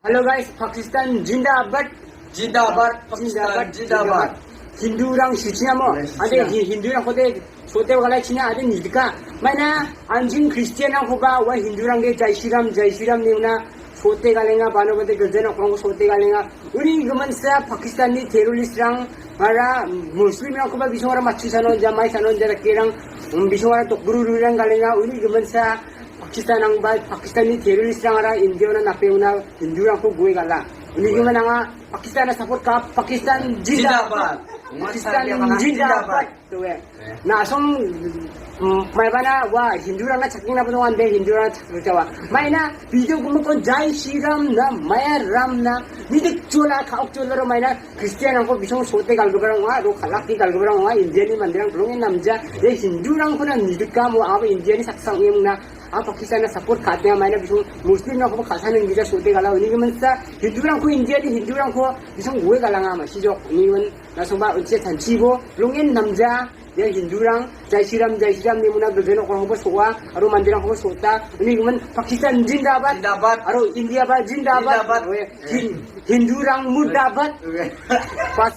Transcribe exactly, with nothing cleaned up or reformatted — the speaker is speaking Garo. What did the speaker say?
Hello guys, Pakistan jindabad. Jindabad, Pakistan jindabad. Hindurang sichinamo. Yes, ade sichinamo. Hi-, Hindurang kode sote wala china ade nidika. Maina anjing Christian ang koba wa Hindurang ge Jai Shri Ram, Jai Shri Ram ni una sote galenga, bano bade gilja nokrang sote galenga. Uni giminsa Pakistan ni terrorist rang mara Muslim rang koba bisong ara machi sanon ja, mai sanon ja, kerang, um, bisong ara tokburu rurang galenga. Uni giminsa Pakistan ang ba, Pakistan ni terrorist rang ara India na nape una Hindu rang ko gue gala. Uni gimin anga Pakistan na support ka, Pakistan jindabad. Jindabad. Pakistan jindabad. Tuwe. Na asong, mm, mai bana wa Hindu rang na chakking na pun wan de Hindu rang chakking jawa. Maina video gumo kon Jai Shri Ram na, Maya Ram na, nidik chola, kaok chola ro maina Christian ang ko bisong sote gal gubarang wa, ro kalak ki gal gubarang wa, India ni mandirang belong en namja, de Hindu rang ko na nidik ka mo, aba India ni saksang em na, a Pakistan na support kate maina bisong Muslim na ko ka sana nidika sote gala, uni giminsa Hindu rang ko India ni Hindu rang ko bisong gue galanga ma, sijok, uni gimin na song ba unche tanchi bo, belong en namja, ya Hindu rang, Jai Shri Ram, Jai Shri Ram ni muna gilja nokrang ko soa, aro mandirang ko sota, uni gimin Pakistan jindabad, jindabad. Aro India ba jindabad, jindabad. Oe, Hin-, Hindu rang murdabad. Oke. Pas